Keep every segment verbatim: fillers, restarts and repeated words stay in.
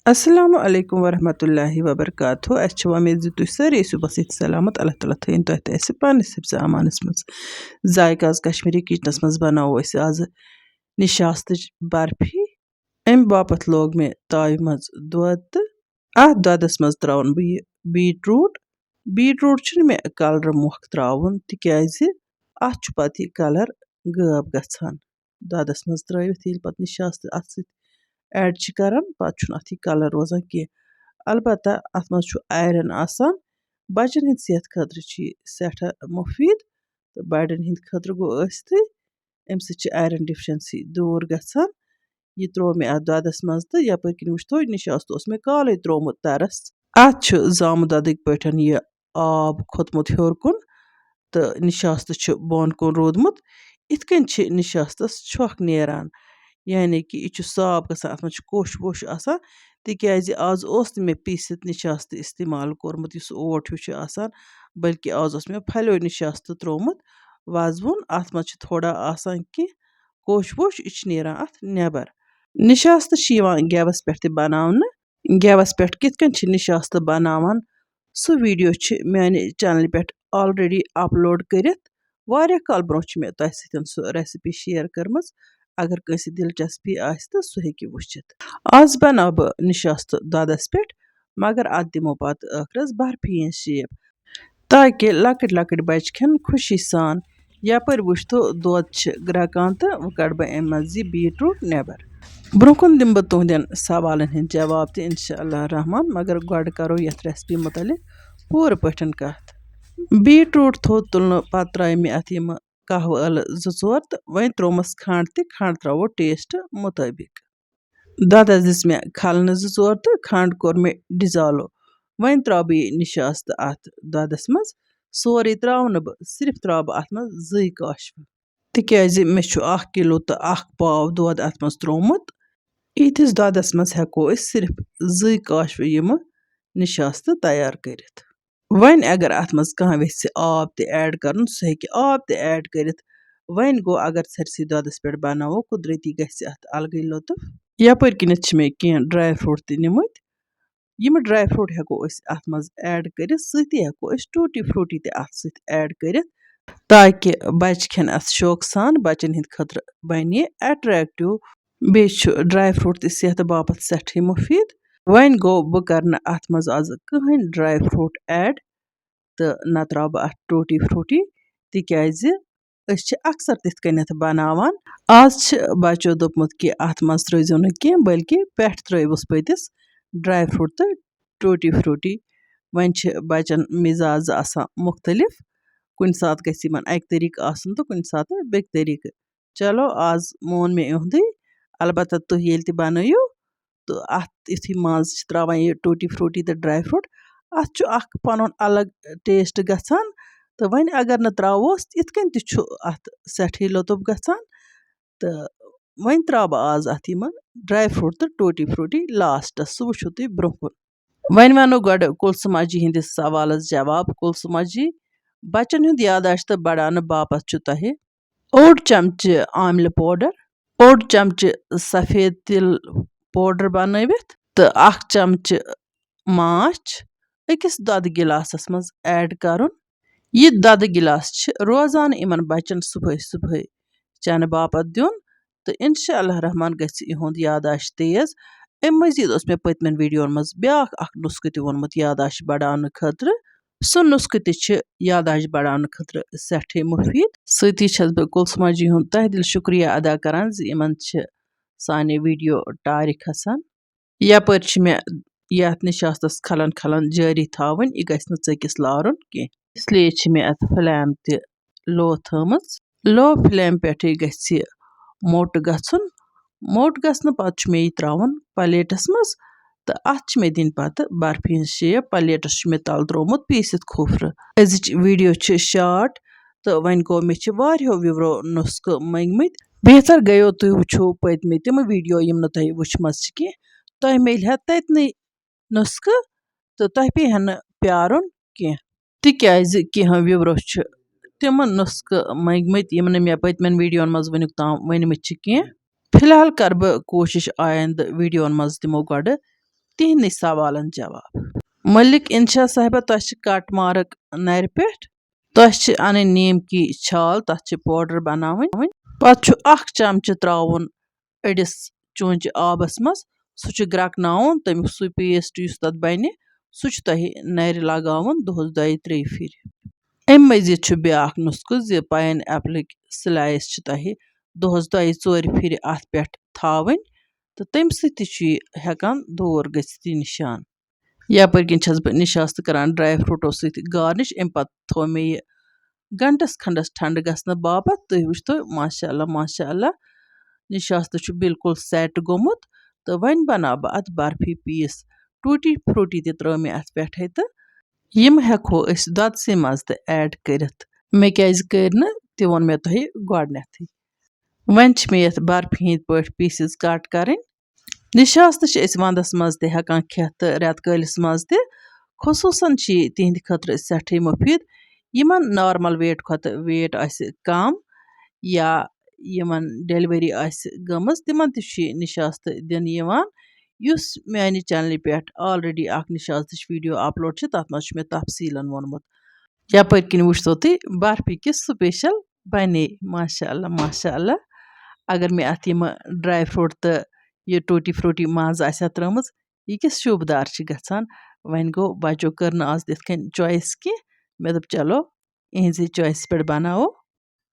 السلام علیکم ورحمۃ اللہ وبرکاتہ۔ اَسہِ چھِ وۄمید زِ تُہۍ سٲری ٲسِو بس ییٚتہِ سلامت۔ اللہ تعالیٰ تھٲیِن تۄہہِ تہٕ اَسہِ پننِس حفظ امانس منٛز۔ ذائقہ آز کشمیری کچنس منٛز بناوو أسۍ آز نشاستٕچ برفی۔ اَمہِ باپتھ لوگ مےٚ تاوِ منٛز دۄد تہٕ اَتھ دۄدس منٛز ترٛاوَن بہٕ یہِ بیٖٹ روٗٹ۔ بیٖٹ روٗٹ چھُنہٕ مےٚ کلرٕ مۄکھ ترٛاوُن، تِکیٛازِ اَتھ چھُ پتہٕ یہِ کلر غٲب گژھان۔ دۄدس منٛز ترٛٲوِتھ ییٚلہِ پتہٕ نِشاستہٕ اَتھ سۭتۍ ایڈ چھِ کران، پتہٕ چھُنہٕ اَتھ یہِ کلر روزان کینٛہہ۔ البتہ اَتھ منٛز چھُ آیرن آسان، بچن ہٕنٛدِ صحت خٲطرٕ چھُ یہِ سٮ۪ٹھاہ مُفیٖد تہٕ بڑٮ۪ن ہٕنٛدِ خٲطرٕ گوٚو ٲستھٕے۔ اَمہِ سۭتۍ چھِ آیرن ڈیفیشنسی دوٗر گژھان۔ یہِ ترٛوو مےٚ اَتھ دۄدس منٛز تہٕ یپٲرۍ کِنۍ وٕچھتو، نِشاستہٕ اوس مےٚ کالے ترٛوومُت تَرس۔ اَتھ چھُ زامہٕ دۄدٕکۍ پٲٹھۍ یہِ آب کھوٚتمُت ہیوٚر کُن تہٕ نِشاستہٕ چھُ بۄن کُن روٗدمُت۔ یِتھ کٔنۍ چھِ نِشاستَس چھۄکھ نیران، یعنی کہِ یہِ چھُ صاف گژھان، اَتھ منٛز چھُ کوٚش ووٚش آسان، تِکیٛازِ آز اوس نہٕ مےٚ پیٖسِتھ نِشاستہٕ استعمال کوٚرمُت، یُس اوٹ ہیوٗ چھُ آسان، بلکہِ آز اوس مےٚ پھلیو نِشاستہٕ ترٛوومُت وَزوُن۔ اَتھ منٛز چھِ تھوڑا آسان کینٛہہ کوٚش ووٚش، یہِ چھِ نیران اَتھ نٮ۪بر۔ نِشاستہٕ چھِ یِوان گیوَس پٮ۪ٹھ تہِ بَناونہٕ۔ گیوَس پٮ۪ٹھ کِتھ کٔنۍ چھِ نِشاستہٕ بَناوان، سُہ ویٖڈیو چھِ میٛانہِ چینلہِ پٮ۪ٹھ already upload کٔرِتھ۔ واریاہ کال برونٛہہ چھِ مےٚ تۄہہِ سۭتۍ سُہ recipe share کٔرمٕژ۔ اگر کٲنٛسہِ دلچسپی آسہِ تہٕ سُہ ہیٚکہِ وٕچھِتھ۔ آز بَناوٕ بہٕ نِشاستہٕ دۄدَس پٮ۪ٹھ، مگر اَتھ دِمو پَتہٕ ٲخرَس برفی ہِنٛز shape، تاکہِ لۄکٕٹۍ لۄکٕٹۍ بَچہٕ کھٮ۪ن خوشی سان۔ یپٲرۍ وٕچھتو، دۄد چھِ گرٛٮ۪کان تہٕ وۄنۍ کَڑٕ بہٕ اَمہِ منٛز یہِ بیٖٹ روٗٹ نٮ۪بر۔ برٛونٛہہ کُن دِمہٕ بہٕ تُہنٛدٮ۪ن سوالن ہٕنٛدۍ جواب تہِ، انشاء اللہ الرحمن، مگر گۄڈٕ کرو یتھ recipe متعلق پوٗرٕ پٲٹھۍ کتھ۔ بیٖٹ روٗٹ تھوٚد تُلنہٕ پتہٕ ترٛایہِ مےٚ اتھ یِمہٕ قہوٕ ٲلہٕ زٕ ژور تہٕ وۄنۍ ترٛوومس کھنٛڈ تہِ، کھنٛڈ ترٛاوو taste مطٲبق۔ دۄدس دِژ مےٚ کھلنہٕ زٕ ژور تہٕ کھنٛڈ کوٚر مےٚ dissolve۔ وۄنۍ ترٛاوٕ بہٕ یہِ نِشاستہٕ اتھ دۄدس منٛز۔ سورُے ترٛاوٕ نہٕ بہٕ، صرف ترٛاوٕ بہٕ اتھ منٛز زٕے کاشوٕ۔ تِکیٛازِ مےٚ چھُ اَکھ کِلوٗ تہٕ اَکھ پاو دۄد اَتھ منٛز ترٛوومُت۔ یِتھِس دۄدَس منٛز ہٮ۪کو أسۍ صرف زٕے کاشوٕ یِمہٕ نِشاستہٕ تیار کٔرِتھ۔ وۄنۍ اگر اَتھ منٛز کانٛہہ یژھِ آب تہِ add کَرُن، سُہ ہیٚکہِ آب تہِ add کٔرِتھ۔ وۄنۍ گوٚو، اگر سٲرسٕے دۄدَس پٮ۪ٹھ بَناوو، قُدرٔتی گژھِ اَتھ اَلگٕے لُطُف۔ یَپٲرۍ کِنٮ۪تھ چھِ مےٚ کینٛہہ dry fruit تہِ نِمٕتۍ۔ یِم dry fruit ہٮ۪کو أسۍ اَتھ منٛز add کٔرِتھ، سۭتی ہٮ۪کو أسۍ tutti frutti تہِ اَتھ سۭتۍ add کٔرِتھ، تاکہِ بَچہٕ کھٮ۪ن اَتھ شوقہٕ سان۔ بَچَن ہِنٛدِ خٲطرٕ بَنہِ یہِ attractive۔ بیٚیہِ چھُ dry fruit تہِ صحتہٕ باپَتھ سٮ۪ٹھٕے مُفیٖد۔ وۄنۍ گوٚو، بہٕ کَرٕ نہٕ اَتھ منٛز آز کٕہٕنۍ dry fruit add تہٕ نہ ترٛاوٕ بہٕ اَتھ tutti frutti، تِکیٛازِ أسۍ چھِ اکثر تِتھ کٔنٮ۪تھ بناوان۔ آز چھِ بچو دوٚپمُت کہِ اتھ منٛز ترٲیزیو نہٕ کینٛہہ، بلکہِ پٮ۪ٹھ ترٲیوُس پٔتِس dry fruit تہٕ tutti frutti۔ وۄنۍ چھِ بچن مزاز آسان مُختٔلِف، کُنہِ ساتہٕ گژھِ یِمن اکہِ طریٖقہٕ آسُن تہٕ کُنہِ ساتہٕ بیٚکہِ طریٖقہٕ۔ چلو، آز مون مےٚ یِہُنٛدُے۔ البتہ تُہۍ ییٚلہِ تہِ بنٲیِو، تہٕ اَتھ یُتھُے منٛز چھِ ترٛاوان یہِ tutti frutti تہٕ dry fruit، اَتھ چھُ اَکھ پَنُن الگ taste گژھان۔ تہٕ وۄنۍ اگر نہٕ ترٛاووس، یِتھ کٔنۍ تہِ چھُ اَتھ سٮ۪ٹھٕے لُطُف گژھان۔ تہٕ وۄنۍ ترٛاوٕ بہٕ آز اَتھ یِمہٕ dry fruit تہٕ tutti frutti lastس، سُہ وٕچھِو تُہۍ برٛونٛہہ کُن۔ وۄنۍ وَنو گۄڈٕ کُلثوم اجی ہِنٛدِس سوالَس جواب۔ کُلثوم اجی، بَچَن ہُنٛد یاداشت بَڑاونہٕ باپتھ چھُ تۄہہِ اوٚڑ چمچہٕ آملہٕ powder، اوٚڑ چمچہٕ سفید تِل powder بنٲوِتھ تہٕ اکھ چمچہٕ ماچھ أکِس دۄدٕ گِلاسَس منٛز add کرُن۔ یہِ دۄدٕ گِلاس چھِ روزانہٕ یِمن بچن صبحٲے صبحٲے چٮ۪نہٕ باپتھ دیُن تہٕ انشاء اللہ الرحمن گژھِ یِہُنٛد یاداشت تیز۔ اَمہِ مٔزیٖد اوس مےٚ پٔتمٮ۪ن ویڈیوَن منٛز بیٛاکھ اکھ نُسخہٕ تہِ ووٚنمُت یاداشت بڑاونہٕ خٲطرٕ۔ سُہ نُسخہٕ تہِ چھِ یاداشت بڑاونہٕ خٲطرٕ سٮ۪ٹھٕے مُفیٖد۔ سۭتی چھَس بہٕ کُلثوم اجی ہُنٛد تہہ دِل شُکریہ ادا کران زِ یِمن چھِ سانہِ ویڈیو ٹارِ کھسان۔ یپٲرۍ چھِ مےٚ یتھ نِشاستس کھلن کھلن جٲری تھاوٕنۍ، یہِ گژھِ نہٕ ژٔکِس لارُن کینٛہہ، اس لیے چھِ مےٚ اتھ flame تہِ low تھٲومٕژ۔ Low flame پٮ۪ٹھٕے گژھِ یہِ موٚٹ گژھُن۔ موٚٹ گژھنہٕ پتہٕ چھُ مےٚ یہِ ترٛاوُن plateس منٛز تہٕ اتھ چھِ مےٚ دِنۍ پتہٕ برفی ہٕنٛز shape۔ plateس چھُ مےٚ تلہٕ ترٛوومُت پیٖسِتھ کھوٗپرٕ۔ أزِچ ویڈیو چھِ short تہٕ وۄنۍ گوٚو، مےٚ چھِ واریاہو viewerو نُسخہٕ مٔنگمٕتۍ۔ بہتر گٔیو تُہۍ وٕچھِو پٔتمہِ تِم ویڈیو یِم نہٕ تۄہہِ وٕچھمژٕ چھِ کینٛہہ۔ تۄہہِ میلہِ ہا تتنٕے نُسخہٕ تہٕ تۄہہِ پیٚیہِ ہا نہٕ پیارُن کینٛہہ، تِکیازِ کینٛہہ viewerو چھِ تِم نُسخہٕ مٔنگمٕتۍ یِم نہٕ مےٚ پٔتمٮ۪ن ویڈیون منٛز وٕنیُک تام ؤنمٕتۍ چھِ کینٛہہ۔ فی الحال کرٕ بہٕ کوٗشش آیندٕ ویڈیون منٛز تِمو گۄڈٕ تِہنٛدنٕے سوالن جواب۔ ملک انشا صاحبہ، تۄہہِ چھِ کٹ مارک نرِ پٮ۪ٹھ، تۄہہِ چھِ انٕنۍ نیمکی چھال، تتھ چھِ پاوڈر بناوٕنۍ۔ پتہٕ چھُ اکھ چمچہٕ تراوُن أڑِس چونچہِ آبس منٛز، سُہ چھُ گرٛکناوُن، تمیُک سُہ پیسٹ یُس تتھ بنہِ، سُہ چھُ تۄہہِ نرِ لگاوُن دۄہس دۄیہِ ترٛیٚیہِ پھِرِ۔ امہِ مزید چھُ بیاکھ نسخہٕ زِ پاین ایپلٕکۍ سلایس چھِ تۄہہِ دۄہس دۄیہِ ژورِ پھِرِ اتھ پٮ۪ٹھ تھاوٕنۍ، تہٕ تمہِ سۭتۍ تہِ چھُ یہِ ہٮ۪کان دوٗر گٔژھِتھ، یہِ نِشان۔ یپٲرۍ کِنۍ چھَس بہٕ نِشاستہٕ کران ڈراے فروٹو سۭتۍ گارنِش۔ امہِ پتہٕ تھوٚو مےٚ یہِ گھنٹس کھنڈس ٹھنڈٕ گژھنہٕ باپتھ۔ تُہۍ وٕچھتو، ماشاء اللہ، ماشاء اللہ، نِشاستہٕ چھُ بالکل سیٹ گوٚمُت۔ تہٕ وۄنۍ بناو بہٕ اتھ برفی پیٖس۔ ٹوٗٹی فروٗٹی تہِ ترٲو مےٚ اتھ پٮ۪ٹھے، تہٕ یِم ہٮ۪کو أسۍ دۄدسٕے منٛز تہِ ایڈ کٔرِتھ۔ مےٚ کیازِ کٔرۍ نہٕ، تہِ ووٚن مےٚ تۄہہِ گۄڈنیتھٕے۔ وۄنۍ چھِ مےٚ یتھ برفی ہٕنٛدۍ پٲٹھۍ پیٖسز کٹ کرٕنۍ۔ نِشاستہٕ چھِ أسۍ ونٛدس منٛز تہِ ہٮ۪کان کھٮ۪تھ تہٕ رٮ۪تہٕ کٲلِس منٛز تہِ۔ خصوٗصن چھِ یہِ تِہنٛدِ خٲطرٕ سٮ۪ٹھٕے مُفیٖد۔ یِمن نارمل ویٹ کھۄتہٕ ویٹ آسہِ کم یا یِمن ڈیلیوری آسہِ گٔمٕژ، تِمن تہِ چھُ یہِ نِشاستہٕ دِنہٕ یِوان۔ یُس میانہِ چینلہِ پٮ۪ٹھ already اکھ نِشاستٕچ ویڈیو اپلوڈ چھِ، تتھ منٛز چھُ مےٚ تفصیٖلن ووٚنمُت۔ یپٲرۍ کِنۍ وٕچھتو تُہۍ برفی کِژھ سپیشل بنے۔ ماشاء اللہ، ماشاء اللہ۔ اگر مےٚ اتھ یِم ڈراے فروٹ تہٕ یہِ ٹوٗٹی فروٗٹی منٛز آسہِ ہا ترٲومٕژ، یہِ کِژھ شوٗبدار چھِ گژھان۔ وۄنۍ گوٚو، بچو کٔر نہٕ آز تِتھ کٔنۍ چویِس کینٛہہ۔ مےٚ دوٚپ، چلو، اِہِنٛزِ چویسہِ پٮ۪ٹھ بناوو۔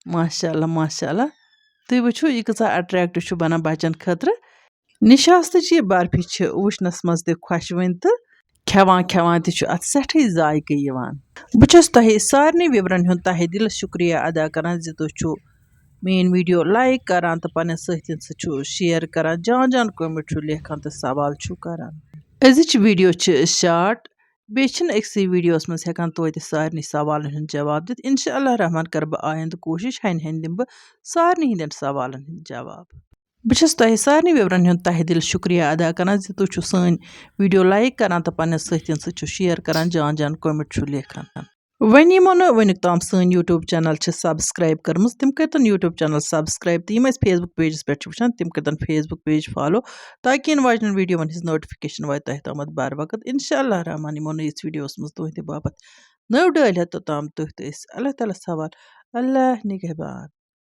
ماشاء اللہ، ماشاء اللہ۔ تُہۍ وٕچھِو، یہِ کۭژاہ اٹریکٹو چھُ بنان بچن خٲطرٕ۔ نِشاستٕچ یہِ برفی چھِ وٕچھنس منٛز تہِ خۄشوٕنۍ تہٕ کھٮ۪وان کھٮ۪وان تہِ چھُ اتھ سٮ۪ٹھٕے ذایقہٕ یِوان۔ بہٕ چھَس تۄہہِ سارنٕے وِورن ہُنٛد تہہِ دِلہٕ شُکریہ ادا کران زِ تُہۍ چھِو میٲنۍ ویڈیو لایک کران تہٕ پننٮ۪ن سٲتھین سۭتۍ چھِو شیئر کران، جان جان کمنٹ چھِو لیکھان تہٕ سوال چھِو کران۔ أزِچ ویڈیو چھِ شارٹ، بیٚیہِ چھِنہٕ أکسٕے ویڈیوس منٛز ہٮ۪کان توتہِ سارنٕے سوالن ہُنٛد جواب دِتھ۔ انشاء اللہ رحمان کرٕ بہٕ آیندٕ کوٗشش، ہنہِ ہنہِ دِمہٕ بہٕ سارنٕے ہٕنٛدٮ۪ن سوالن ہُنٛد جواب۔ بہٕ چھَس تۄہہِ سارنٕے وِورن ہُنٛد تہہِ دِل شُکریہ ادا کران زِ تُہۍ چھِو سٲنۍ ویڈیو لایک کران تہٕ پننٮ۪ن سٲتھین سۭتۍ چھِو شیئر کران، جان جان کمنٹ چھِو لیکھان۔ وۄنۍ یِمو نہٕ وٕنیُک تام سٲنۍ یوٗٹیوب چینل چھِ سبسکرایب کٔرمٕژ، تِم کٔرتن یوٗٹیوب چینل سبسکرایب، تہٕ یِم اَسہِ فیس بُک پیجس پٮ۪ٹھ چھِ وٕچھان، تِم کٔرتن فیس بُک پیج فالو، تاکہِ یِنہٕ واجنٮ۪ن ویڈیوون ہٕنٛز نوٹفکیشن واتہِ تۄہہِ تامتھ بر وقت۔ انشاء اللہ رحمان یِمو نٔیِس ویڈیوس منٛز تُہنٛدِ باپتھ نٔو ڈٲلۍ ہٮ۪تھ، توٚتام تُہۍ تہٕ أسۍ۔ اللہ تعالیٰ ہس حوال۔ اللہ نگہبان۔